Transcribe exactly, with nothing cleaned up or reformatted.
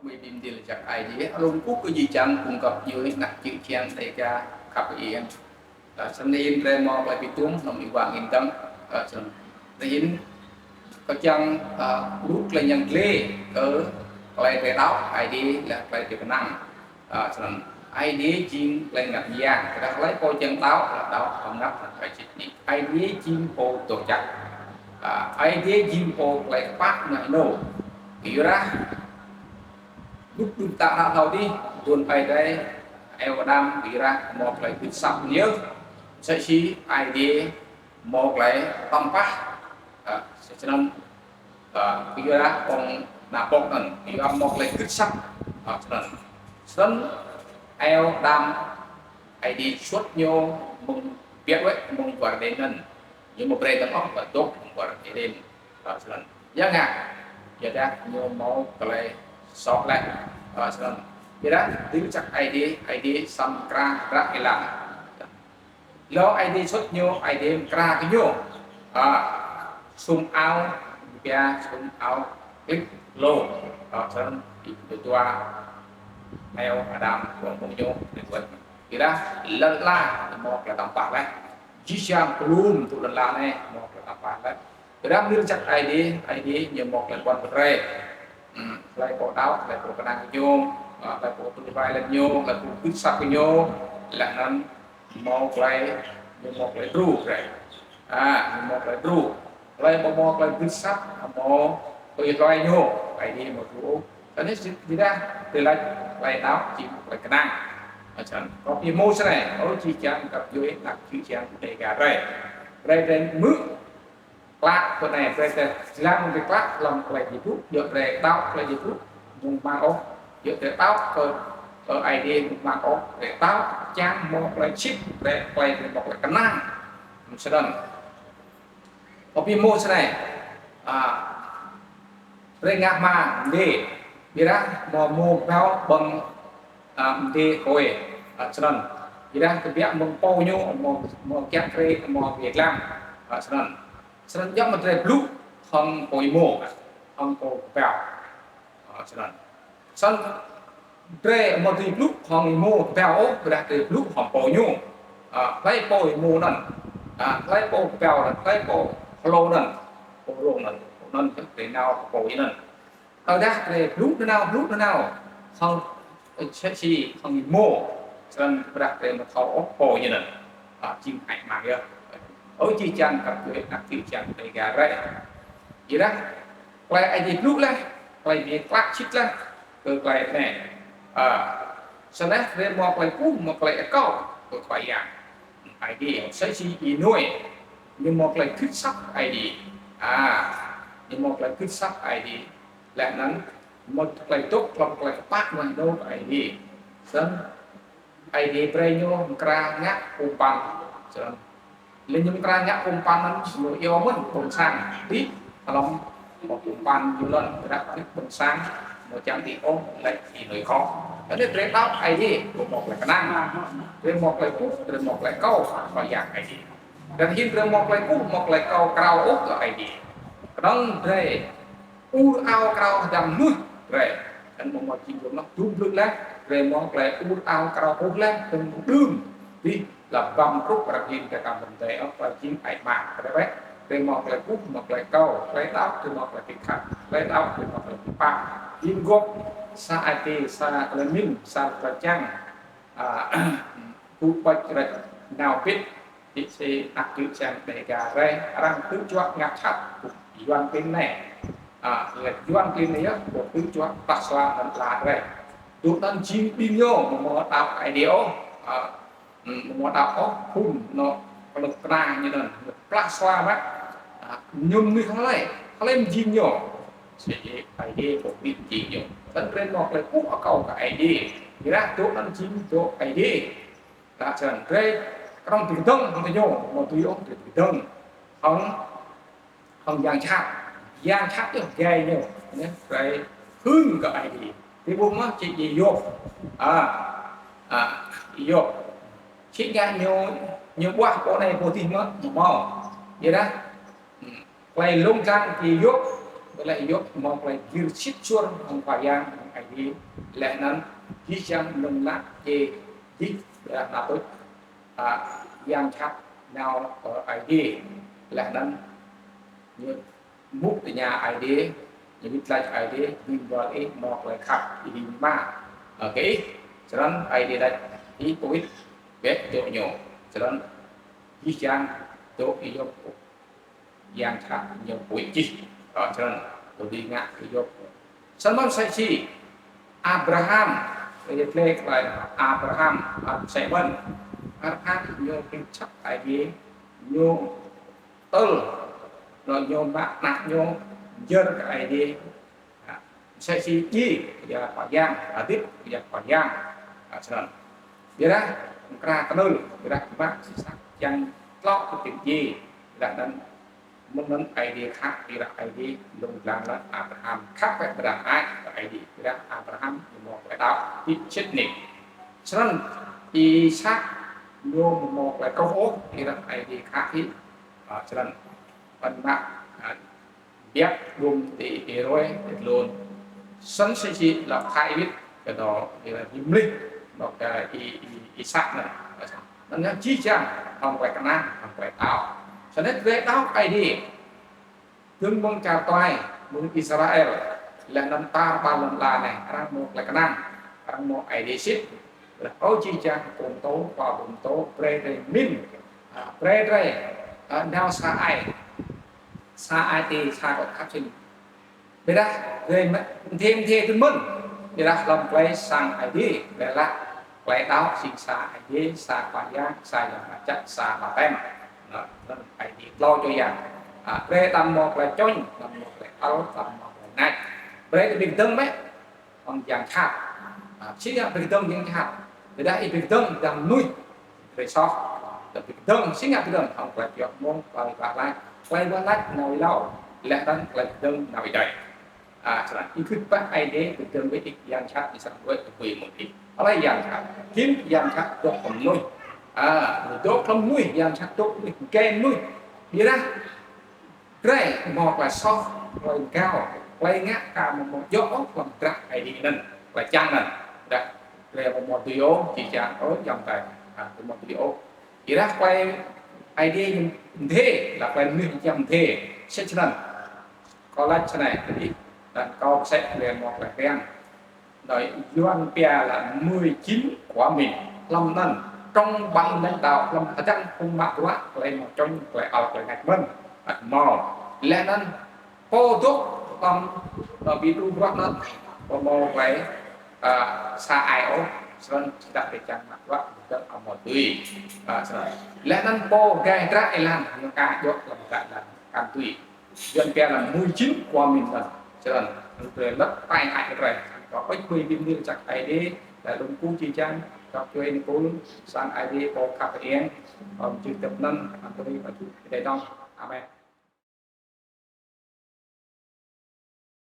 Mui bim dil jak ai di, alung kuk kơ ji čiăng cung cấp yui nak chữ čiăng Đêga khăp iên. Ơ, snăn hin drei mâo klei bi tuôm, hlăm êwa ngĭn dơ̆ng. Ơ, snăn drei hin kơ čiăng, ơ, lu klei yang dlê, kơ klei drei đăo, ai di leh klei drei knang. Ơ, snăn ai di jing klei ngă yang, kơ dah klei pô čiăng đăo, leh đăo, hlăm ngă, leh klei čĭt nik. Ai di jing pô dôk jăk. Ơ, ai di jing pô klei kpă ngă ênô. Kyuadah Duk duk ta hră thâo dih, dŭn ai drei, eo Adam, kyuadah mâo klei gưt asăp ñu. Msĕ si ai di mâo klei tăm pah. Ơ, snăn, ơ, kyuadah ƀơ̆ng nao pŏk anăn, kyuadah mâo klei gưt asăp. Ơ, snăn. Snăn eo Adam, ai di suôt ñu mơ̆ng biă wĕ mơ̆ng war Êđen anăn. Ñu amâo brei dơ̆ng ôh, wăt dôk mơ̆ng war Êđen. Ơ, snăn. Ya ngă, kyuadah ñu mâo klei soh leh. Ơ, snăn. Kyuadah dĭng čăk ai di, ai di săm mkra hdră êlan. Lŏ ai di suôt ñu, ai di mkra kơ ñu. Ơ, sum ao, pia sum ao klĭt lông. Ơ, snăn. Dua eo Adam, ƀơ̆ng ñu, dua. Kyuadah lăn ala, mâo klei tăm pah leh. Jih jang klŭm tŭ lăn ala anei, mâo klei tăm pah leh. Kyuadah mnĭr čăk ai di, ai di ñu mâo klei ƀuăn kơ drei. Hmm, klei pô đăo, klei pô knang kơ ñu, ơ, klei pô tui hlue leh ñu, klei pô gưt asăp kơ ñu, leh anăn mâo klei, ñu mâo klei đru drei. Ơ, ñu mâo klei đru. Klei amâo mâo klei gưt asăp, amâo tui hlue ñu, ai di amâo đru. Snăn si, si dah, drei lač klei đăo, jing klei knang. Ơ, snăn. Kâo bi hmô snei, ơ, jih jang găp djuê, anak čư̆ čiăng Đêga drei. Drei, drei mơ̆ng klă kơ anei, drei, drei, jlang drei klă hlăm klei Aê Diê blŭ, djŏ drei đăo klei Aê Diê blŭ, mơ̆ng mang ôh, djŏ drei đăo kơ, kơ ai di mơ̆ng mang ôh, drei đăo čiăng mâo klei čĭt, drei, klei, drei mâo klei knang. Snăn. Kâo bi hmô snei, ơ, drei ngă hma mdê, ƀiădah mâo mô kbao ƀơ̆ng, ơ, mdê kơ, ơ, snăn. Ƀiădah kbiă mơ̆ng pô ñu, mâo, mâo kiă kriê, mâo Việt Nam, ơ, snăn. Snăn djŏ mă drei blŭ hŏng pô êmô, hŏng pô kbao. Ơ, snăn. Snăn drei amâo dưi blŭ hŏng êmô kbao ôh, ƀiădah drei blŭ hŏng pô ñu. Ơ, hlei pô êmô anăn. Ơ, hlei pô kbao anăn, hlei pô hlô anăn. Pô rông anăn, anăn drei nao pô anăn. Tơdah drei blŭ nanao, blŭ nanao. Hŏng, ơ, čĕ si, hŏng êmô. Snăn ƀiădah drei amâo thâo ôh pô ñu anăn. Ơ, jing hơăi mang yơh. Ơ, jih jang găp djuê, anak čư̆ čiăng Đêga drei. Ƀiădah klei Aê Diê blŭ leh, klei bi klă čĭt leh, kơ klei anei. Ơ, snăn drei mâo klei kkuh, mâo klei akâo, kơ Khua Yang. Aê Diê, msĕ si Y-Nôê, ñu mâo klei gưt asăp Aê Diê. Ơ, ñu mâo klei gưt asăp Aê Diê. Leh anăn, mâo klei dôk, hlăm klei kpă mơh dôk Aê Diê. Snăn, Aê Diê brei ñu mkra ngă kŭmpăn. Snăn. Leh ñu mkra ngă kŭmpăn anăn, ñu iêu mơ̆n ƀuôn sang. Ti, hlăm kŭmpăn ñu lăn, ƀiădah ti ƀuôn sang, amâo čiăng ti ôh, leh Y-Nôê khŏm. Anei drei đăo Aê Diê, drei mâo klei knang. Drei mâo klei kkuh, drei mâo klei akâo, Khua Yang Aê Diê. Drei hin drei mâo klei kkuh, mâo klei akâo krao ôh kơ Aê Diê. Knŏng drei ur ao krao hdơ̆ng mnuih drei. Anăn mâo mâo jing dŭm leh, dŭm blư̆ leh, drei mâo klei ur ao krao ôh leh, dŭm đưm. Ti, leh băm krŭp răng hin drei kăm bơm drei, ơ, klei jing ai mang. Drei bĕ, drei mâo klei kkuh, mâo klei akâo, klei đăo, drei mâo klei bi khăp, klei đăo, drei mâo klei bi pap. Jing gŏp, sa ai tiê, sa klei mĭn, sa klei čiăng. Ơ, kơ păč rĕč nao bĭt, ti si anak čư̆ čiăng Đêga drei, arăng tŭ juă ngă jhat, Yuăn klin anei. Ơ, leh Yuăn klin anei yơh, kơ tŭ juă plah sua lăn ala drei. Dŭ anăn jing ƀing ñu, amâo mâo đăo Aê Diê ôh. Ơ, amâo mâo đăo ôh, phŭn, nŏ, knŭk kna ñu anăn, plah sua mă. Ơ, ñu mnuih hlei, hlei mjing ñu. Si Aê Diê, kơ ƀĭng jing ñu. Snăn drei mâo klei kkuh akâo kơ Aê Diê. Ƀiădah dŭ anăn jing dŭ Aê Diê. Leh snăn drei knŏng bi kdơ̆ng hŏng diñu, amâo dưi ôh drei bi kdơ̆ng hŏng, hŏng yang jhat. Yang jhat yơh gai ñu, anei, drei hưn kơ Aê Diê. Drei ƀuh mơh čĭ Y-Yôp. Ơ, ơ, Y-Yôp. Čĭ ngă ñu, ñu ƀuah pô anei pô dih mơh, amâo mâo. Ƀiădah, hmm, klei lông dlăng Y-Yôp, Leh Yôp mâo klei gĭr sĭt suôr hŏng Khua Yang, hŏng Aê Diê, leh anăn jih jang mnơ̆ng mnă jih, jih ƀiădah nao tuč, a, yang jhat nao kơ Aê Diê, leh anăn ñu mpŭ ti anăp Aê Diê, ñu wĭt lač Aê Diê, ƀing buăl ih mâo klei khăp, ih hing mă, a, kơ ih. Snăn Aê Diê lač, ih pô wĭt, bĕ dôk ñu. Snăn jih jang dôk Y-Yôp yang jhat ñu pô wĭt jih. Ơ, snăn, tui bi ngă Y-Yôp. Snăn mơh msĕ si Abraham, ih ƀuh klei Abraham, a, msĕ mơh. Abraham ñu bi čăk Aê Diê, ñu tơl, lŏ ñu mă anak ñu, jơr kơ Aê Diê. A, msĕ si djiê, ya Khua Yang, hdĭp, ya Khua Yang. A, snăn. Ƀiădah, mkra knưl, ƀiădah mă si sak, čiăng tlŏ kơ ti djiê, ƀiădah anăn mơ̆ng anăn Aê Diê khăp, ƀiădah Aê Diê lông dlăng leh Abraham khăp ƀiădah ai kơ Aê Diê, ƀiădah Abraham ñu mâo klei đăo, ti čĭt nik. Snăn Isak ñu mâo klei kruh ôh, ƀiădah Aê Diê khăp hĭ, a, snăn. Păn mă, a, biăp đuôm ti êroi, ti tlôn. Snăn si si lŏ khai wĭt, kơ dô, ƀiădah bi mlih, mâo kơ Y-, Y-, Isak anăn. Anăn jih jang, hŏng klei knang, hŏng klei đăo. Snăn klei đăo Aê Diê. Dơ̆ng mơ̆ng čar tuai, mơ̆ng Israel, leh anăn tar ƀar lăn ala anei, arăng mâo klei knang, arăng mâo Aê Diê sĭt. Leh ơ jih jang, pô mtô, khua pô mtô, brei drei mĭn, a, brei drei, a, nao sa ai, sa ai ti sa kŏ khăp sĭt. Ƀiădah, drei mă, mdê mdê tŭ mơ̆n, ƀiădah hlăm klei sang Aê Diê, ƀiădah klei đăo, si sa Aê Diê, sa Khua Yang, sa Yang Mngăt Jăk, sa Ƀaptem. Anăn, anăn Aê Diê tlâo čô Yang. A, drei đăm mâo klei čŏng, đăm mâo klei ăl, đăm mâo klei nač. Brei drei bi kdơ̆ng mơh, hŏng yang jhat. A, si ngă bi kdơ̆ng yang jhat. Ƀiădah ih bi kdơ̆ng dah mnuih, drei soh. Dah bi kdơ̆ng, si ngă bi kdơ̆ng, hŏng klei pioh mông, klei wah lač, klei wah lač nao êlâo, leh anăn klei bi kdơ̆ng nao êdei. A, snăn, ih gưt pă Aê Diê, bi kdơ̆ng bi ih yang jhat, ih srăng đuĕ kơ pui mơ̆ng ih. Hlei yang jhat, hĭn yang jhat dôk hlăm mnuih. A, dôk hlăm mnuih, yang jhat dôk mnuih, gai mnuih. Ƀiădah, drei mâo klei soh, klei mgao, klei ngă ka amâo mâo djŏ ôh hlăm hdră Aê Diê anăn, klei čiăng anăn. Dah, drei amâo mâo dưi ôh, jih jang ôh, ayŏng adei. A, drei amâo mâo dưi ôh. Ƀiădah klei Aê Diê ñu mdê, leh klei mnuih ñu čiăng mdê. Sĭt snăn. Kâo lač snei, kơ ih, leh anăn kâo msĕ klei mâo klei hriăm. Anei Yuăn pia là mười chín quả mìn. Hlăm anăn, trong ban lãnh đạo, hlăm hdăng phung mă bruă, klei mâo čŏng, klei ăl, klei nač mơ̆n. Ăt mâo. Leh anăn, pô dôk hlăm, ơ, bi đru bruă anăn, pô mâo klei, a, sa ai ôh, snăn čiăng drei čiăng mă bruă, drei amâo dưi. A, snăn. Leh anăn pô gai hdră êlan, ñu ka dôk hlăm hdră êlan, kăn dưi. Yuăn pia là mười chín quả mìn anăn. Snăn, drei lăp tai hại drei. Kâo ƀuh bi mni jăk Aê Diê, leh anăn kơ jih jang, kơ čuê nipul, sang Aê Diê pô khăp hơiêng, hlăm jih dăp anăn, anăn tui, kơ jih dei dŏng. Amen.